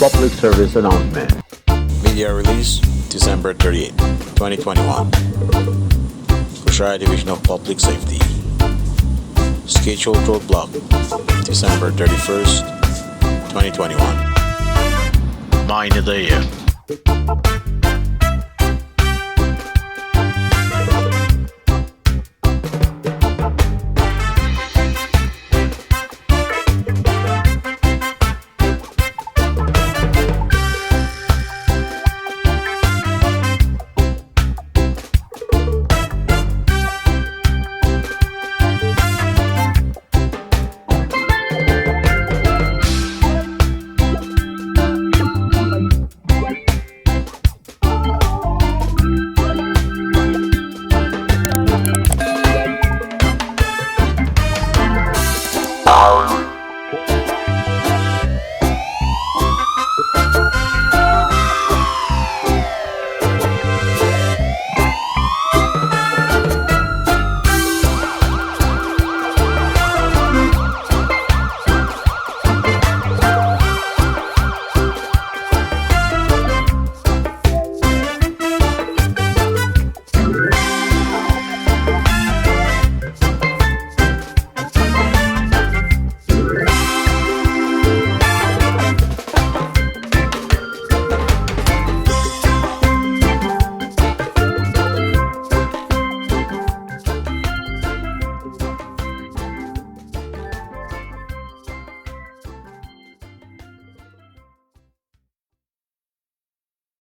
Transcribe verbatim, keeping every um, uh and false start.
Public service announcement. Media release, December thirty-eighth, twenty twenty-one. Kosrae Division of Public Safety. Scheduled roadblock, December thirty-first, twenty twenty-one. Ma in etweyuck.